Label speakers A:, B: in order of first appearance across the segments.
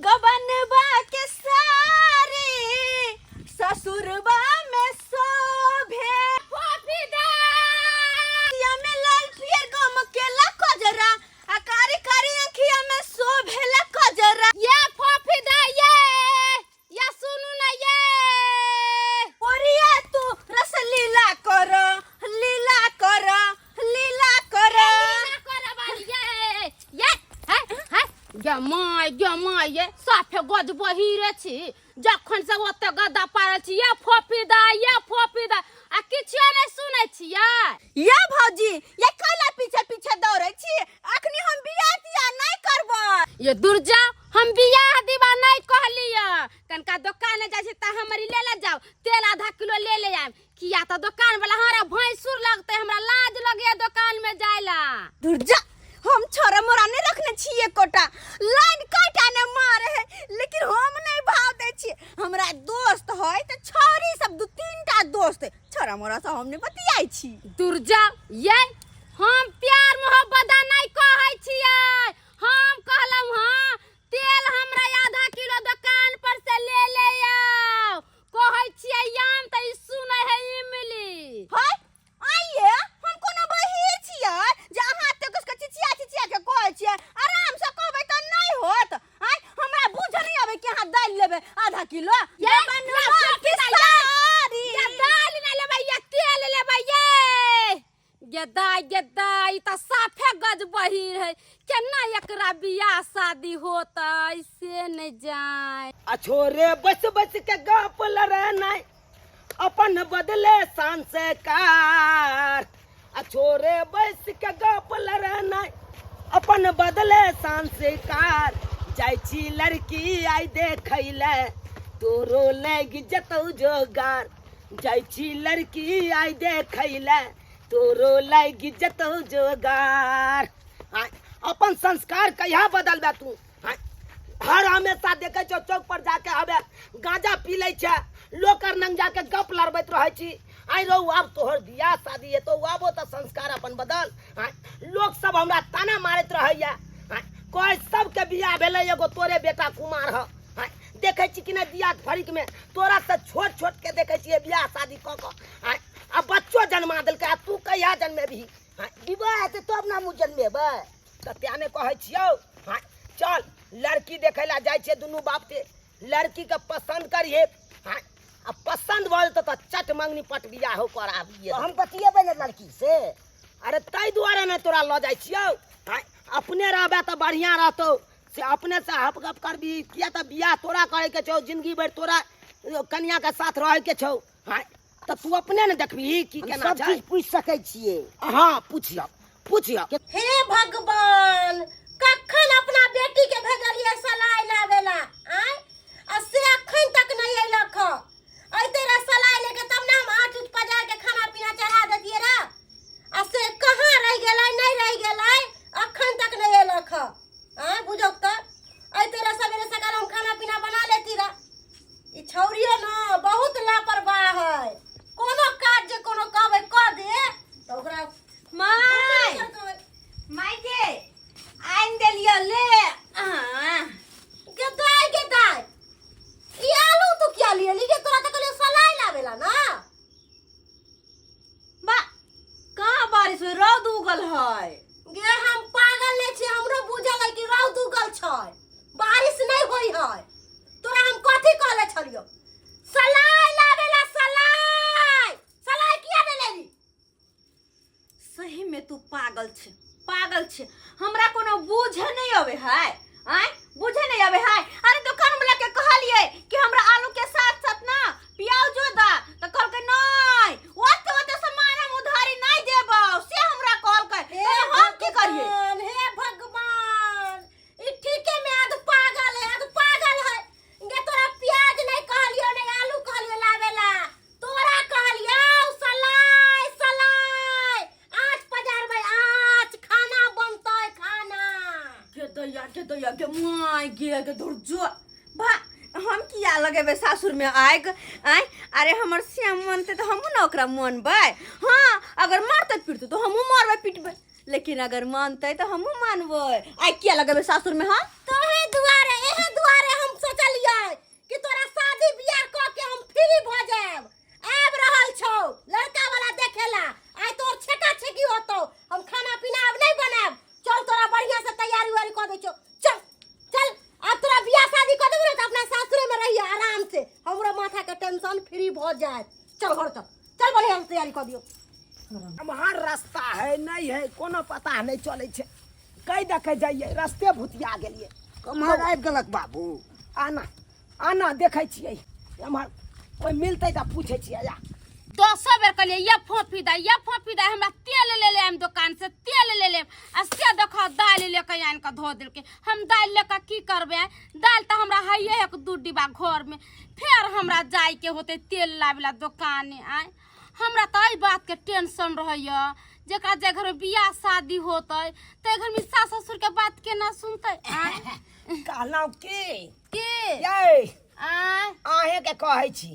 A: गबनबा के सारी ससुरबा में शोभे। अखिया में लाल पियर गम केला कजरा आ कारी कारी अखिया में शोभेला कजरा।
B: ये फोफी दा ये, या सुनू ना ये।
A: ओरिया तू रस लीला कर, लीला कर, लीला कर।
B: लीला कर बारी ये, ये, है, है। गे my, गे my, ये साफे गज बहिरे छी। जखन से ओते गद्दा पारल छी, ये फोफी दा, ये फोफी दा, आ किछो नहि सुनै छियै।
A: या भौजी, ये कैला पीछे पीछे दौड़ै छी? अखनी हम बियाह तियाह नहि करबै।
B: ये दूर जाओ, हम बियाह दिवा नहि कहलियै। कनका दोकान जाइ छी तऽ हमर ई ले ले जाओ, तेल आधा किलो ले ले आयब। किया तऽ दोकान वाला हमरा भैंसुर लगतै, हमरा लाज लगैया दोकान में जाय ला।
A: दूर जा, हम छोरा मोरा नहीं रखने छियै एकोटा। लाइन काटा ने मारे है, लेकिन हम नहीं भाव दै छियै। हमरा दोस्त है तऽ छौरी सब दू तीन टा दोस्त है, छोरा मोरा से हम नहीं बतियाइ छी।
B: दूर जा, ये हम प्यार मोहब्बत दा नहीं कहै छियै। हम कहलहुँ हँ तेल हमरा आधा किलो दोकान पर से ले ले आउ। कहै छियै आम तऽ ई सुनै है इमली।
A: है आइए, हम कोनो बहिर छियै जे अहाँ एते कुछ के चिचिया चिचिया के कहै छियै? आराम से कहबै तऽ नहि होत। आँय, हमरा बुझ नहि आबै कि अहाँ दालि लेबै आधा किलो।
B: ये
A: बनवा
B: ये
A: के
B: ये
A: सारी।
B: ये दालि नहि लेबै, ये तेल लेबै। ये गे दाइ, गे दाइ, ई तऽ साफे गज बहिर है। केना एकरा बियाह शादी होतै से नहि जाय।
C: आ छोरे बस बस के गप लड़नाइ अपन बदले संस्कार। आ छोरे बस के गप लड़नाइ अपन बदले संस्कार। जाइ छी लड़की आइ देखै ले, तोरो लागि जतौ जोगार। जाइ छी लड़की आइ देखै ले, तोरो लागि जतौ जोगार। आँय, अपन संस्कार कहिया बदलबे तू? आँय, हर हमेशा देखै छौ चौक पर जाके हवे गांजा पी लै छै, लोक आर नंग जाके गप लड़बैत रहै छी। आँय रौ, आब तोहर बियाह शादी हेतौ, आबो तऽ संस्कार अपन बदल। आँय, लोक सब हमरा ताना मारैत रहैया। आँय, कहै सबके बियाह भेलै, एगो तोरे बेटा कुमार ह। आँय, देखै छी कि नहि बियाह फरीक में तोरा से छोट छोट के देखै छियै बियाह शादी कऽ कऽ। आँय, आ बच्चो जन्मा देलकै, आ तू कहिया जन्मेबही? आँय,
D: विवाह हेतै तब ने हमहूँ जन्मेबै।
C: तऽ तें ने कहै छियौ। आँय, चल लड़की देखै लए जाइ छियै दुनू बाप के, लड़की के पसंद करिहे। आँय, आ पसंद भऽ जेतौ तऽ चट मंगनी पट बियाह हो कराबिहे।
D: तऽ हम बतियेबै ने लड़की से?
C: अरे ताहि दुआरे ने तोरा लऽ जाइ छियौ। आँय, अपने रहबे तऽ बढ़िआँ रहतौ, से अपने से हप गप करबी। किया तऽ बियाह तोरा करे के छौ, जिंदगी भरि तोरा कनिया के साथ रहे के छौ। आँय, तऽ तू अपने ने देखबही की
D: हम
C: केना
D: सब
C: छै।
D: चीज पूछि सकै छियै।
C: हाँ, पुछियौ पुछियौ।
E: हे भगवान, कखन अपना बेटी के भेजलियै सलाइ लाबे ला, आँय, आ से अखन तक नहि अयलक हँ। अयते रह सलाइ लेके तब ने हम आँच उच पजार के खाना पीना चढ़ा देतियै रह। आ से कहाँ रहि गेलै, नहि रहि गेलै, अखन तक नहि अयलक हँ। आँय, बुझौक तऽ अयते रह सवेरे सकाल हम खाना पीना बना लेती रह। ई छौड़ियो ने बहुत लापरवाह है, कोनो काज जे कोनो कहबै कऽ दे तऽ ओकरा
A: my, my गे, आनि देलियो ले। आह।
E: गे दाइ, गे दाइ, ई आलू तू किया लियली गे? तोरा तऽ कहलियौ सलाइ लाबेला ना।
A: बा, कहाँ बारिश होय, रौद उगल है।
E: गे हम पागल नहि छी, हमरो बुझल है कि रौद उगल छै, बारिश नहि होय है। तोरा हम कथी कहले छलियौ? सलाइ लाबेला, सलाइ, सलाइ किया नहि लेली?
A: सही में तू पागल छे, पागल छे। हमरा कोनो बुझे नहीं आवे है। आय, बुझे नहीं आवे है। अरे दुकान वाला के कहलिए कि हमरा आलू के साथ साथ ना प्याजो दा, तो कहलकै नहीं, ओते ओते सामान हम उधारी नहीं देबौ, से हमरा कहलकै।
E: हे
A: तो हम की करिए?
E: भगवान, हे भगवान, ई ठीके में आध पागल है, आध पागल है। गे तोरा प्याज नहीं कहलियो, नहीं आलू कहलियो लाबेला, तोरा कहलियो सलाइ, सलाइ, आँच पजारबै, आँच, खाना बनतै, खाना।
A: गे दैया, गे दैया, गे my, गे, गे दूर जो। बा, हम किया लगेबै सासुर में आगि? आँय, अरे हमर श्याम मनतै तऽ हमहूँ ने ओकरा मनबै। हाँ, अगर मारतै पीटतै तऽ हमहूँ मारबै पीटबै, लेकिन अगर मानतै तऽ हमहूँ मानबै। आइ किया लगेबै सासुर में हम?
E: तोहे दुआरे, एहे दुआरे टेंशन फ्री भऽ जायत। चल घर चल, चल बढ़िया से तैयारी कऽ दियौ।
C: एम्हर रास्ता है नहीं है, कोनो पता नहीं चलै छै, कै दऽ जाइए, रस्ते भुतिया गेलियै।
D: कम्हर आबि गेलक बाबू?
C: आना आना, देखै छियै एम्हर कोइ मिलतै तऽ पूछै छियै। आ
B: दसो बेर कहलियै ये फोफी दाइ, ये फोफी दाइ, हमरा तेल ले लेम दोकान से, तेल ले लेम, आ से देखो दालि ले के आनि कऽ धो देलकै। हम दालि ले कऽ की करबै? दालि तऽ हमरा हैये एक दू डिब्बा घरमे, फेर हमरा जाइके होतै तेल लाबै ला दोकाने। आय हमरा तऽ एहि बातके टेंशन रहैए, जेकरा जे घरमे बियाह शादी होतै ताहि घरमे सास ससुरके बात केना सुनतै? आँय
C: कहलहुँ की
B: की
C: यै?
B: आँय
C: अहेँके कहै छी,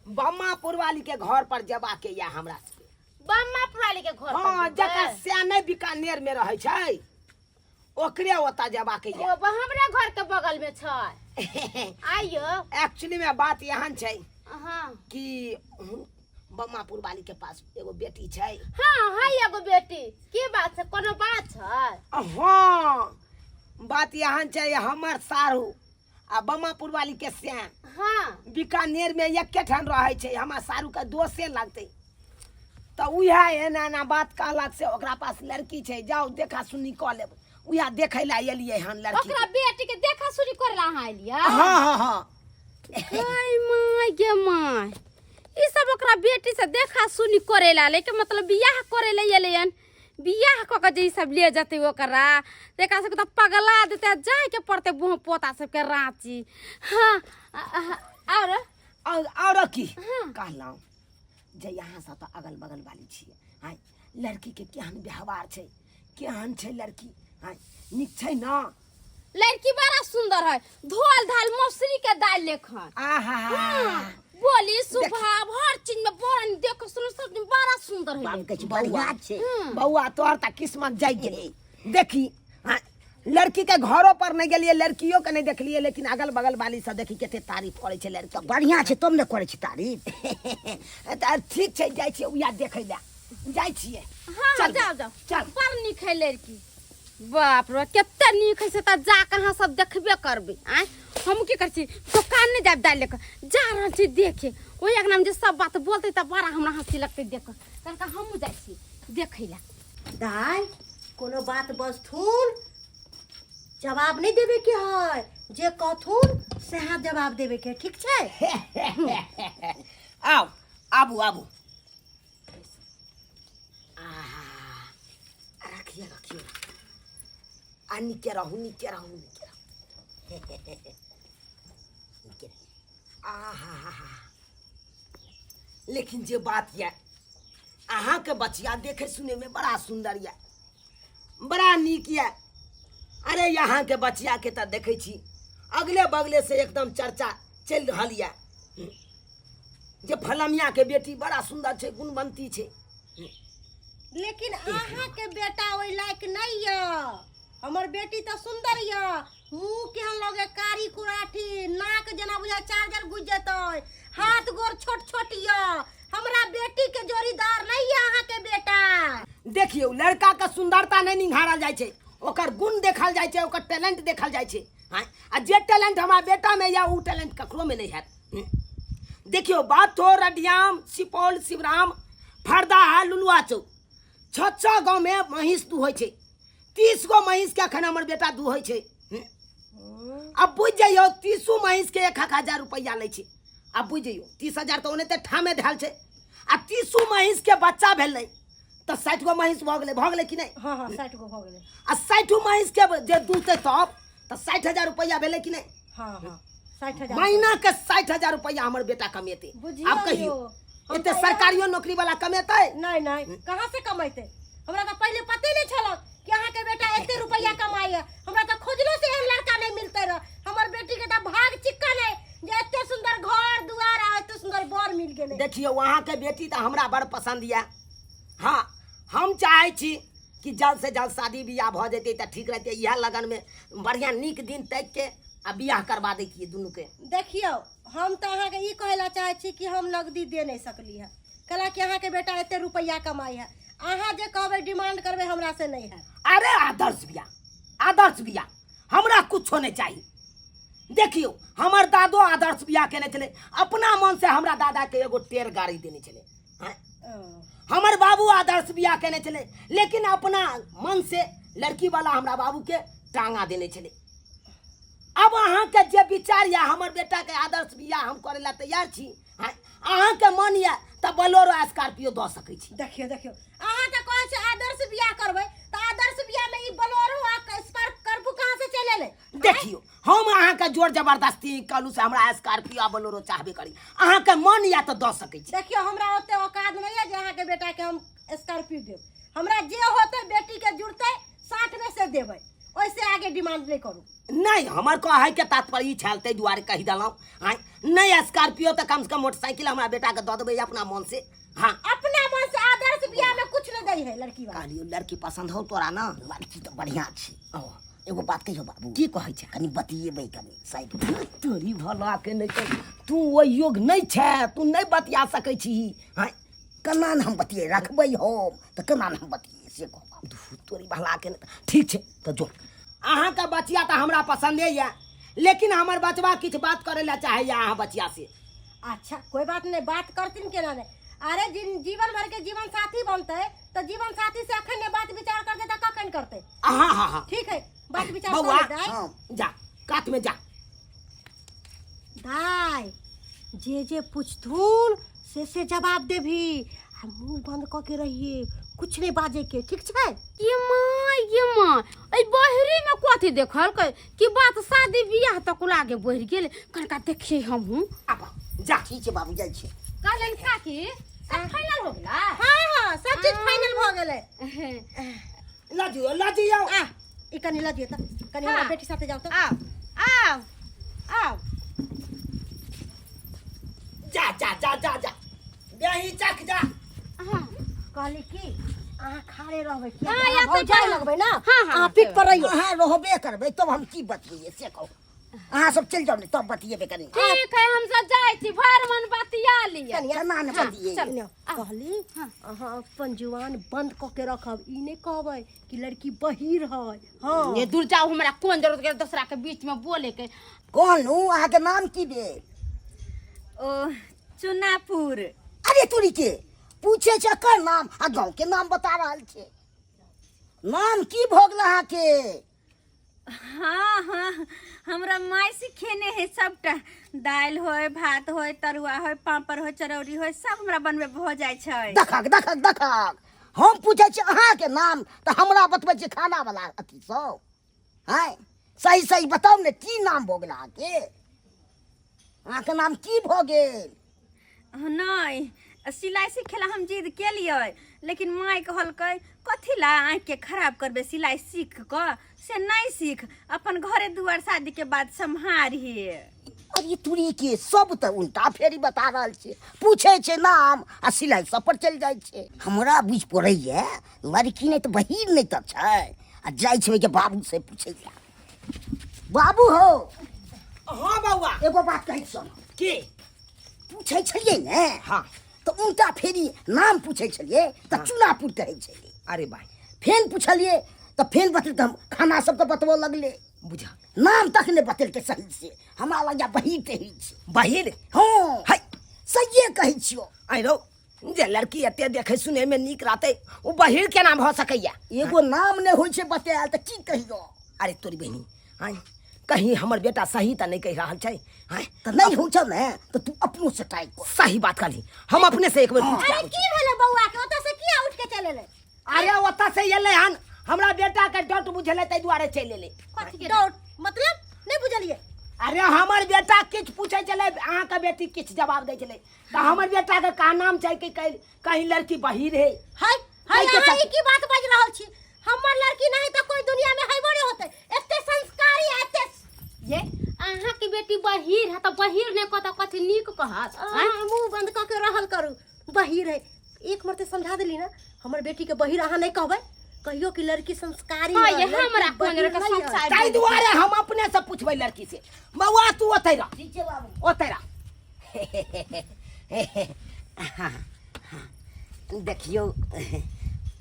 C: बम्मापुर वाली के घर पर जेबाके या हमरा सबके।
B: बम्मा पुराली के घर पर?
C: हाँ,
B: जेबै?
C: जकर से नहि बीकानेर में रहै छै, ओकरे ओतऽ जेबाके या।
B: ओ हमरे घर के बगल में छै, आइयो।
C: एक्चुअली में बात एहन छै
B: हाँ
C: कि बम्मापुर वाली के पास एगो बेटी छै।
B: हाँ है एगो बेटी, की बात छै? कोनो बात छै?
C: हाँ, बात एहन छै, हमर साढ़ू आ बम्मापुर वाली के श्याम
B: हाँ
C: बीकानेर में एके ठाम रहै छै। हमर साढ़ू के दोसे लगतै, तऽ उएह एना एना बात कहलक से ओकरा पास लड़की छै, जाउ देखा सुनी कऽ लेब। उएह देखै लए एलियै हन लड़की।
B: ओकरा बेटी के देखा सुनी करे ला अहाँ एलियै?
C: हाँ हाँ हाँ।
B: हाय my गे my, ई सब ओकरा बेटी से देखा सुनी करे ला लेके मतलब बियाह करे ला एलै हन। बियाह कऽ के जे ई सब ले जेतै ओकरा, तऽ एकरा सबके तऽ पगला देतै। जाय के पड़तै बुह पोता सबके राँची। हाँ और
C: और की कहलहुँ जे यहाँ सब तऽ अगल बगल वाली छियै, आँय, लड़की के केहन व्यवहार छै, केहन छै लड़की? आँय, नीक छै न?
B: लड़की बड़ा सुंदर है, धोल धाल मौसरी के दाल लेखन।
C: आहा।
B: हाँ, बोली स्वभाव हर चीज में बड़ा देख सुन सब चीज बड़ा सुंदर है।
D: बाबू कहै छै बढ़िया छै।
C: बौआ, तोहर तऽ किस्मत जागि गेलै। देखी, हाँ, लड़की के घरो पर नहीं गेलियै, लड़कियों के नहीं देखलियै, लेकिन अगल बगल वाली सब देखी कते तारीफ करै छै लड़की।
D: तऽ बढ़िया छै तब ने करै छै तारीफ।
C: तऽ ठीक छै, जाइ छियै उएह देखै लए जाइ छियै।
B: हाँ।
C: चल।
B: जाओ जाओ।
C: चल।
B: बड़ नीक है लड़की, बाप रे कते नीक है से तऽ जा कऽ अहाँ सब देखबे करबै। आँय हम की करै छी, दोकान नहि जायब दालि लऽ कऽ, जा रहल छी देखे। ओहि अंगनामे जे सब बात बोलतै तऽ बड़ा हमरा हँसी लगतै देख कऽ। तनिका हमहूँ जाइ छी देखै लए।
E: दाइ, कोनो बात बजथुन जवाब नहीं देवे के है, जे कहथुन सेहा जवाब देवे के, ठीक छै?
C: आउ, आबू आबू। आहा, रखिए रखिए, आ नीके रहू, नीके रहू, नीके रहू, नीके रहू। आहा, लेकिन जे बात यऽ, अहाँके बचिया देखै सुनैमे बड़ा सुन्दर यऽ, बड़ा नीक यऽ। अरे अहाँके बचियाके तऽ देखै छी अगले बगले से एकदम चर्चा चलि रहल यऽ जे फलमियाके बेटी बड़ा सुन्दर छै, गुणवंती छै।
E: लेकिन अहाँके बेटा ओहि लायक नहीं यऽ। हमर बेटी तऽ सुन्दर यऽ, मुँह केहन लगे कारी कुराठी, नाक जेना बुझाय चार्जर घुसि जेतै, हाथ गोर छोट छोट यऽ। हमरा बेटी के जोड़ीदार नहीं यऽ अहाँके बेटा।
C: देखियौ, लड़का के सुंदरता नहीं निहारल जाइ छै, ओकर गुण देखल जाइ छै, ओकर टैलेंट देखल जाइ छै। हाँ, आ जे टैलेंट हमार बेटा में या उ टैलेंट ककरो में नहीं है। देखियौ, बात हो रडियाम, सुपौल, शिवराम, फरदाहा, लुलुआ चौक, छः छः गाँव में महींस दुहै छै। 30 गो महींस के अखन हमर बेटा दुहै छै। अब बुझि जइयौ, 30 महींस के 1-1 हजार रुपैआ लै छै। आब बुझि जइयौ, 30,000 तऽ ओनाहिते ठामे धयल छै, आ 30 महींस के बच्चा भेलै तऽ 60 गो महींस भऽ गेलै। भऽ गेलै कि नहि?
E: हाँ हाँ, 60 गो भऽ गेलै।
C: आ 60 महींस के जे दुहतै तब तऽ 60,000 रुपैआ भेलै कि नहि?
E: हाँ हाँ, 60,000।
C: महीना के 60,000 रुपैआ हमर बेटा कमेतै।
E: बुझियौ।
C: आब कहियौ,
E: यौ, हम
C: एते
E: तऽ
C: सरकारियो नौकरी वाला कमेतै?
E: नहीं नहीं, कहाँ से कमेतै? हमरा तऽ पहिले पते नहीं छल कि अहाँके बेटा एते रुपैआ कमाइए। हमरा तऽ खोजलो से एहन लड़का नहीं मिलते रह। हमर बेटी के तऽ भाग चिक्कन है जे एते सुंदर घर दुआर आ एते सुंदर बर मिल गेलै।
C: देखियौ, अहाँके बेटी तऽ हमरा बड़ पसन्द यऽ। हाँ, हम चाहै छी कि जल्द से जल्द शादी बियाह भऽ जेतै तऽ ठीक रहतै। इएह लगनमे बढ़िआँ नीक दिन ताकि के आ बियाह करबा दैतियै दुनूके।
E: देखियौ, हम तऽ अहाँके ई कहै लए चाहै छी कि हम नगदी दे नहीं सकली है, कहला कि अहाँके बेटा एते रुपैआ कमाइ है। अहाँ जे कहबै, डिमांड करबै, हमरा से नहीं है।
C: अरे आदर्श बियाह, आदर्श बियाह, हमरा कुछो नहीं चाही। देखियौ हमर दादो आदर्श बियाह केने छलै, अपना मन से हमरा दादा के एगो टेर गाड़ी देने छलै। आँय? हमर बाबू आदर्श बियाह केने छलै, लेकिन अपना मन से लड़की वाला हमरा बाबू के टांगा देने छलै। अब अहाँके जे विचार यऽ, हमर बेटा के आदर्श बियाह हम करे ला तैयार छी। आँय? अहाँके मन यऽ तऽ बोलेरो स्कॉर्पियो दऽ सकै छी।
E: देखियौ देखियौ, अहाँ तऽ कहै छी आदर्श बियाह करबै, तऽ आदर्श बियाह में ई बोलेरो आ स्कॉर्पियो कहाँ से चलि एलै?
C: देखियौ, हम अहाँके जोर जबरदस्ती कहलहुँ से हमरा स्कॉर्पियो आ बोलेरो चाहबे करी, अहाँके मन यऽ तऽ दऽ सकै छी।
E: देखियौ, हमरा ओते औकात नहि यऽ जे अहाँके बेटाके हम स्कॉर्पियो देब। हमरा जे होतै बेटीके जुड़तै 60 में से देबै, ओहिसे आगे डिमांड नहि करू।
C: नहि, हमर कहैके तात्पर्य ई छल, ताहि दुआरे कहि देलहुँ। आँय, नहि स्कॉर्पियो तऽ कमसँ कम मोटरसाइकिल हमरा बेटाके दऽ देबै अपना मन से। हाँ,
E: अपना मन से आदर्श बियाह में कुछ नहीं दै है लड़की वाला।
C: कहलियौ लड़की पसंद हो तोरा ना?
D: लड़की तऽ बढ़िया छै।
C: ओ
D: एगो बात कहियौ बाबू?
C: की कहै छै?
D: कनि बतियेबै कनि साइड।
C: तोरी भला के नहि तऽ तू ओहि योग नहि छै, तू नहि बतिया सकै छी। आँय?
D: केना ने हम बतिये रखबै हम तऽ केना ने हम बतिये से कहू बाबू।
C: धू, तोरी भला के नहि। ठीक छै तऽ जो, अहाँके बचिया तऽ हमरा पसन्दे यऽ, लेकिन हमर बचबा किछु बात करै लए चाहैया अहाँ बचिया से।
E: अच्छा, कोई बात नहीं, बात करथिन, केना नहीं। अरे जिन जीवन भर के जीवन साथी बनते तो जीवन साथी से अखन नहीं बात विचार करते तो कखन करते?
C: हाँ हाँ हाँ।
E: ठीक है, बात विचार
C: बौआ,
E: कर ले दाई।
D: हाँ।
C: जा, कात में जा।
E: दाई, जे जे पूछथुन से जवाब देबी आ मुंह बंद कऽ के रहिए, कुछ नहीं बाजे के, ठीक छै?
B: ये माँ, ये माँ, एहि बहरी में कथी देखलकै कि बात शादी बियाह तक लागे बढ़ि गेल? कनका देखिए हमहूँ।
C: आबा, जा।
D: ठीक छै बाबू, जाइ छी।
B: कहलनि काकी, सब फाइनल हो गेला?
E: हाँ हाँ, सब चीज फाइनल भऽ गेलै।
C: लऽ जियौ, लऽ जियौ।
E: आ ई कनि लऽ जियौ तऽ कनि हमरा
B: हाँ।
E: बेटी साथे जाउ तऽ।
A: आउ आउ आउ।
C: जा जा जा जा जा, ब्याही चख जा।
B: हाँ।
E: कहली कि अहाँ खाड़े रहबै किया?
B: हाँ,
E: अहाँ
B: या
E: भौजाइ
B: तऽ
E: लगबै ना।
B: हाँ, हाँ,
E: अहाँ पीठ पर रहियौ।
D: अहाँ रहबे करबै तब हम की बतियै से कहू। अहाँ सब चलि जाउ ने तब बतियेबै कनि।
B: ठीक है, हम सब जाइ छी, भरि मन बतिया लिअ।
D: केना ने बतियै?
B: चल।
E: ने, कहली अहाँ अपन जुबान बंद कऽ के रखब, ई नहि कहबै कि लड़की बहिर है। हाँ।
B: ये दूर जाओ, हमरा कोन जरूरत के दोसरा के बीच में बोले के?
D: कहलहुँ अहाँके नाम की भेल?
A: ओ चुनापुर।
D: अरे तोरी के, पूछे छै एकर नाम आ गाँव के नाम बता रहल छै। नाम की भऽ गेल अहाँके?
A: हाँ हाँ, हमरा माय सिखेने है सबटा, दालि होय, भात होय, तरुआ होय, पापड़ होय, चरौरी होय, सब हमरा बनबे भऽ जाइ छै।
D: देखक देखक देखक, हम पूछे छी अहाँके नाम तऽ हमरा बतबै छी खाना वाला अथी सब। आँय, सही सही बताउ ने, की नाम भऽ गेल अहाँके? अहाँके नाम की भऽ गेल?
A: नहि, सिलाइ सिखेला हम जिद केलियै, लेकिन माय कहलकै कथी ला आँखिके खराब करबै सिलाइ सीख कऽ, से नहि सीख, अपन घरे दुआर शादीके बाद सम्हारिहे।
D: अरे तुरी के, सब तऽ उल्टा फेरी बता रहल छै। पूछे छै नाम आ सिलाइ सब पर चलि जाइ छै। हमरा बुझि पड़ैए लड़की नहि तऽ बहिन नहि तऽ छै। आ जाइ छै ओहिके बाबू से पूछै लए। बाबू हो।
C: हाँ बौआ।
D: एगो बात कहै छियौ।
C: की?
D: पूछै छलियै ने?
C: हाँ।
D: तऽ उल्टा फेरी नाम पूछै छलियै तऽ चूनापुर कहै छलियै।
C: अरे भाई।
D: फेन पुछलियै तऽ फेन बतेलकै, हम खाना सबके बतबऽ लगलै।
C: बुझा
D: नाम तक नहि बतेलकै सही से। हमरा लगैए बहिर तहिर छै।
C: बहिर?
D: हँ।
C: है।
D: सहिए कहै छियौ।
C: आइ रौ, जे लड़की एते देखै सुनै में नीक रहतै ओ बहिर केना भऽ सकैया?
D: एगो नाम नहि होइ छै बतायल तऽ की कहियौ?
C: अरे तोरी बहिनी, आँय, कहीं हमर बेटा सही तऽ नहि कहि रहल छै? आँय?
D: तऽ नहि होइ छौ ने तऽ तू अपनो से ट्राई कर।
C: सही बात कहली, हम अपने से एक बेर पूछ के
E: अरे
C: आबै छी।
E: की भेलै बौआ के? ओतऽ से किया उठ के चल एलै?
C: अरे ओतऽ से एलै हन, हमरा बेटा के डाउट बुझेलै, ताहि दुआरे चलि एलै।
B: कथी के?
E: डाउट मतलब नहि बुझलियै।
C: अरे हमर बेटा किछु पूछै छलै, अहाँके बेटी किछु जवाब दै छलै, तऽ हमर बेटा के कहा नाम छै कि कहीं लड़की बहिर है।
E: हाय हाय।
C: के
E: अहाँ
C: साथ?
E: ई की बात बाजि रहल छी? हमर लड़की नहीं तऽ कोई दुनिया में हेबो नहीं होते, एते संस्कारी एते।
B: ये अहाँ के बेटी बहिर है तऽ बहिर नहि कहत कथी नीक कहत?
E: अहाँ मुंह बंद कऽ के रहल करू। बहिर है, एक मरते समझा देली ना, हमर बेटी के बहिर अहाँ नहीं कहबै, कहियो कि लड़की संस्कारी
B: हाँ,
E: है,
B: ये
E: लड़की
B: हमरा कोन
E: बहिर
B: रकम
E: नहीं है।
B: संस्कार।
C: ताहि दुआरे हम अपने से पूछबै लड़की से। बौआ, तू ओतै रह।
D: ठीक छै बाबू।
C: ओतै रह। देखियौ,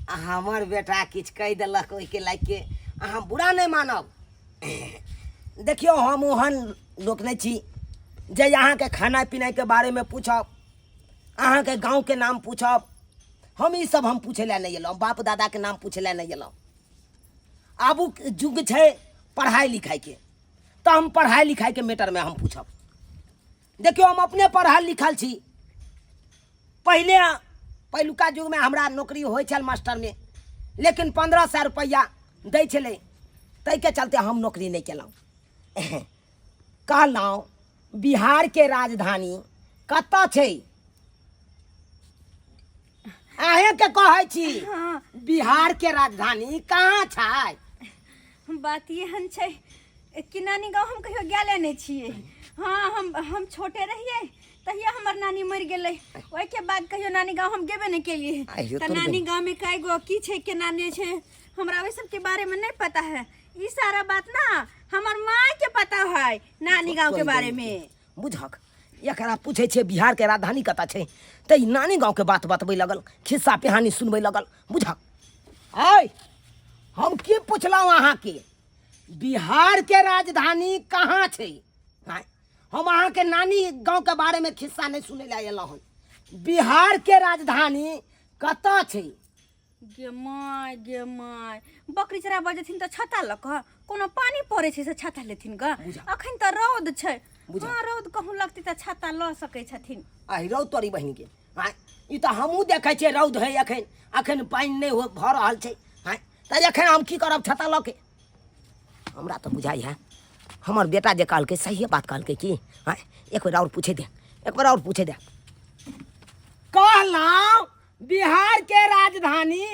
C: हमर बेटा किछु कहि देलक, ओहिके लायक के अहाँ बुरा नहि मानब। देखियौ हम ओहन लोक नहि छी जे अहाँके खाना पीनाके बारेमे पूछब, अहाँके गाँवके नाम पूछब। हम ई सब हम पूछै लए नहि एलहुँ, बाप दादाके नाम पूछै लए नहि एलहुँ। आबुक युग छै पढ़ाइ लिखाइके, तऽ हम पढ़ाइ लिखाइके मैटरमे हम पूछब। देखियौ हम अपने पढ़ल लिखल छी। पहिले पहिलुका युगमे हमरा नौकरी होइ छल मास्टरमे, लेकिन 1500 रुपैआ दै छलै, ताहिके चलते हम नौकरी नहि केलहुँ। कहलहुँ बिहारके राजधानी कतऽ छै? अहेँके कहै छी।
A: हाँ।
C: बिहारके राजधानी कहाँ छै?
A: बात एहन छै कि नानी गाँव हम कहियो गेले नहि छियै। हाँ, हम छोटे रहियै तहिया हमर नानी मरि गेलै, ओहिके बाद कहियो नानी गाँव हम गेबे नहि केलियै।
C: आहियो
A: तऽ
C: तोर
A: नानी
C: बहिन।
A: गाँवमे कए गो की छै केना नहि छै, हमरा ओहि सबके बारेमे नहि पता है। ई सारा बात ना हमर माँ के पता है नानी गाँव के
C: तोरी
A: बारे
C: बहिन
A: में।
C: के। बुझक एकरा पूछै छियै बिहार के राजधानी कतऽ छै, तऽ ई नानी गाँव के बात बतबै लगल, खिस्सा पिहानी सुनबै लगल। बुझक आय हम की पुछलहुँ अहाँके, बिहार के राजधानी कहाँ छै? आँय, हम अहाँके नानी गाँव के बारे में खिस्सा नहि सुनै लए एलहुँ हन। बिहार के राजधानी कतऽ छै?
A: गे my, गे my, बकरी चराबऽ जेथिन तऽ छत्ता लऽ कऽ, कोनो पानि पड़ै छै से छत्ता लेथिन गऽ?
C: बुझा।
A: अखन तऽ रौद छै।
C: बुझा।
A: हँ, रौद कहूँ लगतै तऽ छत्ता लऽ सकै छथिन।
C: आइ रौद तोरी बहिन के, आँय, ई तऽ हमहूँ देखै छियै रौद है, अखन अखन पानि नहि हो भऽ रहल छै। आँय, तऽ एखन हम की करब छत्ता लऽ के? हमरा तऽ बुझाइ है हमर बेटा जे कहलकै सहिए बात कहलकै की। आँय, एक बेर आओर पूछे दे, एक बेर आओर पूछे दे। कहलहुँ बिहार के राजधानी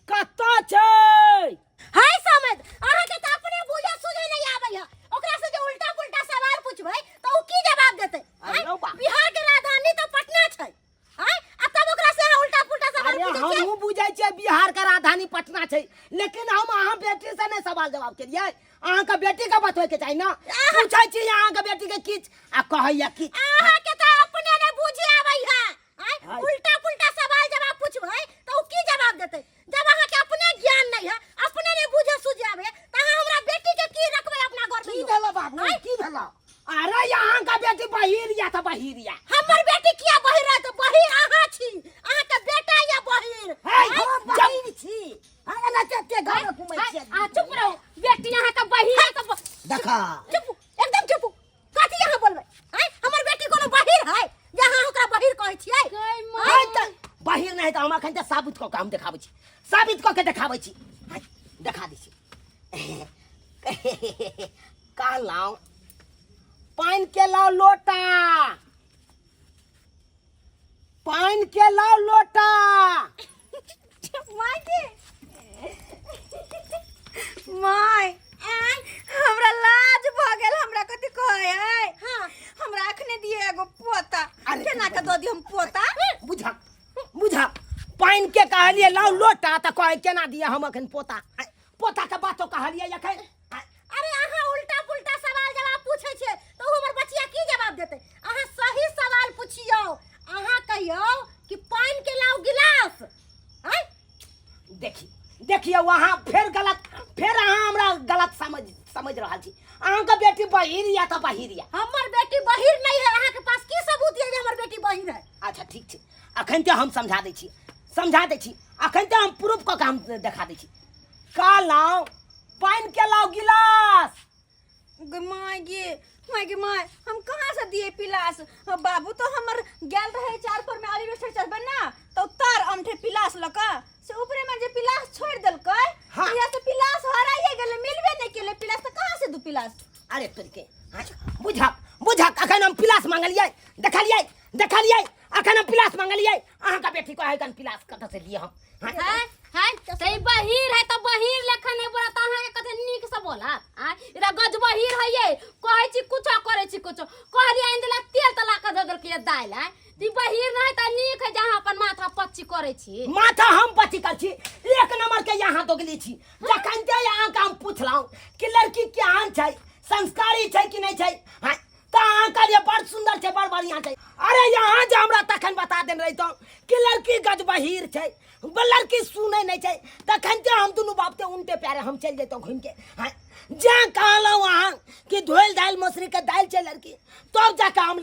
C: कतऽ छै?
E: हाय समद, अहाँ के तऽ अपने बुझे सुझे नहीं आबै है। ओकरा से जे उल्टा पुल्टा सवाल पूछबै तऽ उ की जवाब देतै?
C: अरे
E: आँय?
C: बा।
E: बिहार के राजधानी तऽ पटना छै। आँय? आ तब ओकरा से अहाँ उल्टा पुल्टा सवाल
C: अरे
E: पूछै छियै?
C: हमहूँ बुझै छियै बिहार के राजधानी पटना छै, लेकिन हम अहाँ बेटी से नहि सवाल जवाब केलियै। अहाँके बेटी के बतबै के चाही ने। पूछै छी अहाँके बेटी के किछु आ कहैया किछु।
E: अहाँ के तऽ अपने नहि बुझे आबै है। आँय?
C: हाय।
E: उल्टा पुल्टा सवाल जवाब पूछबै तऽ उ की जवाब देतै? जब अहाँ के अपने ज्ञान नहीं है, अपने नहीं बुझे सुझे आबै है, तऽ अहाँ हमरा बेटी के की रखबै अपना घर में?
C: की भेलो बाबू,
E: आँय?
C: की भेलो? अरे यहाँ का बेटी बहिर या तऽ बहिर या।
E: हमर बेटी किया बहिर है? तऽ बहिर अहाँ छी, अहाँ के बेटा या बहिर।
C: हे,
E: आँय?
D: हम बहिर छी, हम एना चते घर में घुमै छियै।
B: आ चुप रहू बेटी, अहाँ के बहिर है तऽ
C: देखा।
E: चुप, एकदम चुप। कथी अहाँ बोलबै? आँय, हमर बेटी कोनो बहिर है जे अहाँ ओकरा बहिर कहै छियै?
B: गै माय।
C: आँय, तऽ बहिर नहि तऽ हम अखन तऽ साबित कऽ के हम देखाबै छी, साबित कऽ के देखाबै छी। आँय, देखा दै छी। कहलहुँ पानि के लाउ लोटा, पानि के लाउ लोटा।
A: माय के my, हमरा लाज भऽ गेल। हमरा कथी कहै है?
E: हाँ।
A: हमरा अखने दिए एगो पोता।
C: अरे
A: केना के दऽ दियौ हम पोता?
C: बुझक बुझक, पानि के कहलिए लाउ लोटा तऽ कहै केना दिए हम अखन पोता। आँय, पोता के बातो कहलिए अखन। आँय,
E: अरे अहाँ उल्टा पुल्टा सवाल जवाब पूछै छियै तऽ उ हमर बचिया की जवाब देतै? अहाँ सही सवाल पुछियौ। अहाँ कहियौ कि पानि के लाउ गिलास। आँय?
C: देखी देखियौ अहाँ फेर गलत, फेर अहाँ हमरा गलत समझ रहल छी। अहाँके बेटी बहिर या तऽ बहिर या।
E: हमर बेटी बहिर नहीं है। अहाँ के पास की सबूत है जे हमर बेटी बहिर है?
C: अच्छा ठीक छै, अखन तऽ हम समझा दै छी, समझा दै छी। अखन तऽ हम प्रूफ कऽ के हम देखा दै छी। कहलहुँ पानि के लाउ गिलास।
A: गे my, गे my, गे my, हम कहाँ से दिए पिलास? हाँ, बाबू तो हमर गेल रहे चार पर में अलिवेस्टर चढ़बे ना तो तार अमठे पिलास लऽ कऽ से ऊपरे में जे पिलास छोड़ देलकै।
C: हाँ।
A: तहिया से पिलास हराइए गेलै, मिलबे नहि केलै पिलास, तऽ कहाँ से दू पिलास?
C: अरे तोरके, हाँ, बुझक बुझक, अखन हम पिलास मांगलियै, देखलियै देखलियै, अखन हम पिलास मांगलियै, अहाँके बेटी कहै कन पिलास कतऽ से दिए हम? हाँ?
B: है है त ई बहिर है त बहिर लेखन नहीं बोला त अहाँ के कते नीक से बोला। आ इरा गज बहिर है ये, कहै छी कुछो करै छी कुछो, कहलियै आनि देला तेल तला के दऽ देलकै दालि। आय ई बहिर नहीं त नीक है जे अहाँ अपन माथा पच्ची करै छी।
C: माथा हम पच्ची कर छी, एक नंबर के यहाँ दोगली छी। जखन जे अहाँ के हम पुछलहुँ कि लड़की केहन छै, संस्कारी छै कि नहीं छै, हाँ, तऽ अहाँ कहलियै बड़ सुंदर छै, बड़ बढ़िया। बढ़िया छै। अरे यहाँ जे हमरा तखन बता देने रहितौं कि लड़की गजबहीर छै, लड़की सुनै नहि छै, तखन ते हम दुनू बाप ते उनटे प्यारे हम चलि जैतौं घुमि के। हाँ, जे कहलहुँ अहाँ कि धोल दालि मसुरी के दालि छै लड़की, तब जाके हम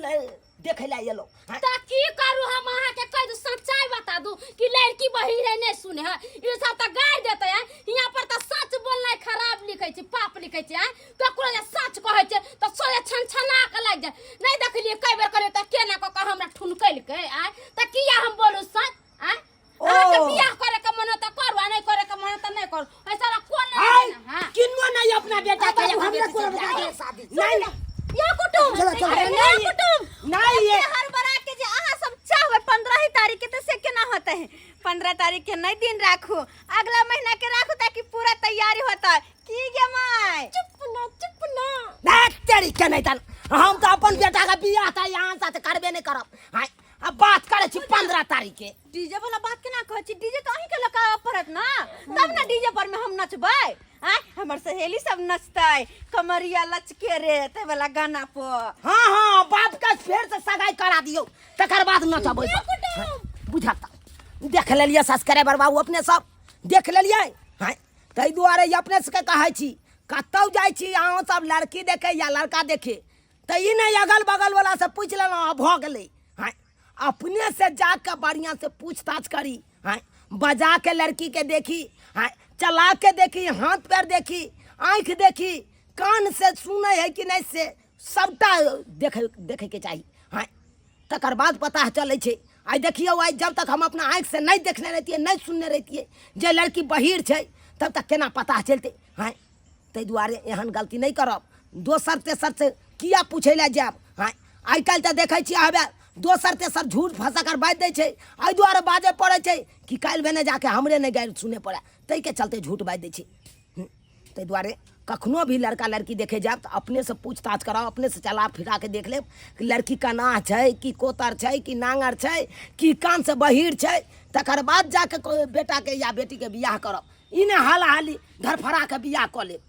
C: देखै लए एलहुँ। हाँ।
B: तऽ की करू हम अहाँके कहि दू, सच्चाई बता दू कि लड़की बहिर है नहीं सुने है, ई सब तऽ गारि देते हैं। यहाँ पर तऽ सच बोलनाइ खराब लिखै छै, पाप लिखै छै। आँय, ककरो जे सच कहै छै तऽ सोझे छनछना के लागि जाय। नहीं देखलियै कई बेर कहलियै तऽ केना कऽ कऽ हमरा ठुनकलकै। आँय, तऽ किया हम बोलू सच? आँय,
C: ओ।
B: अहाँके बियाह करे के मन तऽ करू आ नहीं करे के मन तऽ नहीं करू, ऐसा कोन
C: आय,
B: नहीं। हाँ,
C: किन्नो नहीं अपना बेटा के
D: बाबू, हमरा
C: बेटी
D: कोनो
C: से
D: बता
C: बियाह।
D: दे शादी।
C: नहीं नहीं।
A: यो कुटुम,
D: चलो, चलो।
A: अरे
C: अरे
A: नहीं
C: नहीं।
A: कुटुम,
C: नहीं ये
A: हड़बड़ा के जे अहाँ सब चाहबै 15 ही तारीख के, तऽ से केना होतै? 15 तारीख के नहीं दिन राखू, अगला महीना के राखू ताकि पूरा तैयारी होता। की गे माय?
E: चुप ना, चुप ना।
C: ना तेरी के नहीं तन, हम तो अपन बेटा का बियाह था यहाँ से करबे नहीं करब। हाँ, अब बात करे छी 15 तारीख के।
A: डीजे वाला बात केना कहै छी? डीजे तऽ अहीं के लगाबऽ पड़त ना, तब ने डीजे पर में हम नचबै। आँय, हमर सहेली सब नचतै कमरिया लचके रे ते वाला गाना पर।
C: हाँ हाँ, बाप के फेर से सगाई करा दियौ, तकर बाद नचबै। बुझत देख लेलियै सब्सक्राइबर बाबू, अपने सब देख लेलियै। हाँ, ताहि दुआरे ई अपने सबके कहै छी, कतहु जाइ छी अहाँ सब लड़की देखे या लड़का देखे, तऽ ई नहि अगल बगल वाला से पूछि लेलहुँ आ भऽ गेलै। हाँ, अपने से जाके बढ़िया से पूछताछ करी। हाँ, बजा के लड़की के देखी, हाँ, चला के देखी, हाथ पैर देखी, आँखि देखी, कान से सुनै है कि नहीं, से सबटा देखे के चाही। हाँ, तकर बाद पता चलै छै। आइ देखियौ, आइ जब तक हम अपना आँखि से नहीं देखने रहितियै, नहीं सुनने रहितियै जे लड़की बहीर छै, तब तक केना पता चलतै? हाँ, ताहि दुआरे एहन गलती नहि करब। दोसर तेसर से किया पूछै लए जायब? हाँ, आइ काल्हि तऽ देखै छियै हवे दोसर तेसर झूठ फँसा कर बाजि दै छै। एहि दुआरे बाजऽ पड़ै छै कि काल्हि भेने जाके हमरे नहि गारि सुनय पड़ए, ताहिके चलते झूठ बाजि दै छै। ताहि दुआरे कखनो भी लड़का लड़की देखे जायब तऽ अपनेसँ पूछताछ कराउ, अपनेसँ चला फिरा के देख लेब कि लड़की केना छै, कि कोतर छै, कि नाङर छै, कि कानसँ बहीर छै, तकर बाद जाके बेटाके या बेटीके बियाह करब। ई नहि हाल हाली धरफड़ा के बियाह कऽ लेब।